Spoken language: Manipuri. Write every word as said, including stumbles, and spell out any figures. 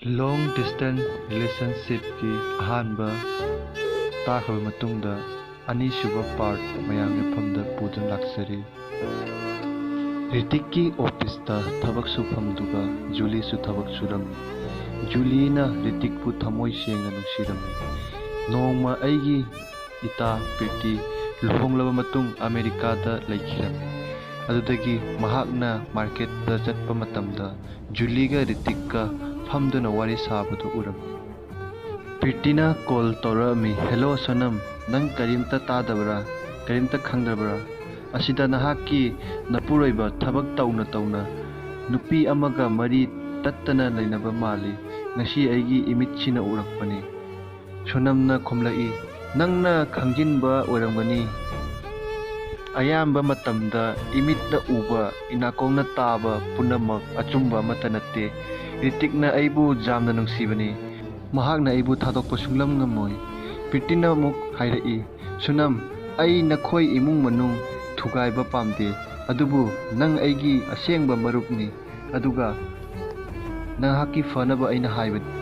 Long distance relationshipꯀꯤ ꯑꯍꯥꯟꯕ ꯇꯥꯈ꯭ꯔꯕ ꯃꯇꯨꯡꯗ, ꯑꯅꯤꯁꯨꯕ part ꯃꯌꯥꯝꯒꯤ ꯃꯐꯝꯗ ꯄꯨꯗꯨꯅ ꯂꯥꯛꯆꯔꯤ꯫ ꯔꯤꯇꯤꯛꯀꯤ officeꯇ ꯊꯕꯛ ꯁꯨꯐꯝꯗꯨꯒ ꯖꯨꯂꯤꯁꯨ ꯊꯕꯛ ꯁꯨꯔꯝꯃꯤ꯫ ꯖꯨꯂꯤꯅ ꯔꯤꯇꯤꯛꯄꯨ ꯊꯃꯣꯏ ꯁꯦꯡꯅ ꯅꯨꯡꯁꯤꯔꯝꯃꯤ꯫ ꯅꯣꯡꯃ ꯑꯩꯒꯤ ꯏꯇꯥ ꯄ꯭ꯔꯤꯇꯤ ꯂꯨꯍꯣꯡꯂꯕ ꯃꯇꯨꯡ ꯑꯃꯦꯔꯤꯀꯥꯗ ꯂꯩꯈꯤꯔꯝꯃꯤ꯫ ꯑꯗꯨꯗꯒꯤ ꯃꯍꯥꯛꯅ marketꯇ ꯆꯠꯄ ꯃꯇꯝꯗ ꯖꯨꯂꯤꯒ ꯔꯤꯇꯤꯛꯀ ꯐꯝꯗꯨꯅ ꯋꯥꯔꯤ ꯁꯥꯕꯗꯨ ꯎꯔꯝꯃꯤ꯫ ꯄ꯭ꯔꯤꯇꯤꯅ call ꯇꯧꯔꯛꯑꯝꯃꯤ꯫ "Hello ꯁꯣꯅꯝ, ꯅꯪ ꯀꯔꯤꯝꯇ ꯇꯥꯗꯕ꯭ꯔꯥ? ꯀꯔꯤꯝꯇ ꯈꯪꯗꯕ꯭ꯔꯥ? ꯑꯁꯤꯗ ꯅꯍꯥꯛꯀꯤ ꯅꯄꯨꯔꯣꯏꯕ ꯊꯕꯛ ꯇꯧꯅ ꯇꯧꯅ ꯅꯨꯄꯤ ꯑꯃꯒ ꯃꯔꯤ ꯇꯠꯇꯅ ꯂꯩꯅꯕ ꯃꯥꯜꯂꯤ꯫ ꯉꯁꯤ ꯑꯩꯒꯤ ꯏꯃꯤꯠꯁꯤꯅ ꯎꯔꯛꯄꯅꯤ꯫" ꯁꯣꯅꯝꯅ ꯈꯨꯝꯂꯛꯏ, "ꯅꯪꯅ ꯈꯪꯖꯤꯟꯕ ꯑꯣꯏꯔꯝꯒꯅꯤ꯫ ꯑꯌꯥꯝꯕ ꯃꯇꯝꯗ ꯏꯃꯤꯠꯅ ꯎꯕ, ꯏꯅꯥꯀꯣꯡꯅ ꯇꯥꯕ ꯄꯨꯝꯅꯃꯛ ꯑꯆꯨꯝꯕ ꯑꯃꯠꯇ ꯅꯠꯇꯦ꯫ ꯔꯤꯇꯤꯛꯅ ꯑꯩꯕꯨ ꯌꯥꯝꯅ ꯅꯨꯡꯁꯤꯕꯅꯤ꯫ ꯃꯍꯥꯛꯅ ꯑꯩꯕꯨ ꯊꯥꯗꯣꯛꯄ ꯁꯨꯡꯂꯝ ꯉꯝꯃꯣꯏ꯫" ꯄ꯭ꯔꯤꯇꯤꯅ ꯑꯃꯨꯛ ꯍꯥꯏꯔꯛꯏ, "ꯁꯣꯅꯝ, ꯑꯩ ꯅꯈꯣꯏ ꯏꯃꯨꯡ ꯃꯅꯨꯡ ꯊꯨꯒꯥꯏꯕ ꯄꯥꯝꯗꯦ, ꯑꯗꯨꯕꯨ ꯅꯪ ꯑꯩꯒꯤ ꯑꯁꯦꯡꯕ ꯃꯔꯨꯞꯅꯤ, ꯑꯗꯨꯒ ꯅꯍꯥꯛꯀꯤ ꯐꯅꯕ ꯑꯩꯅ ꯍꯥꯏꯕꯅꯤ꯫"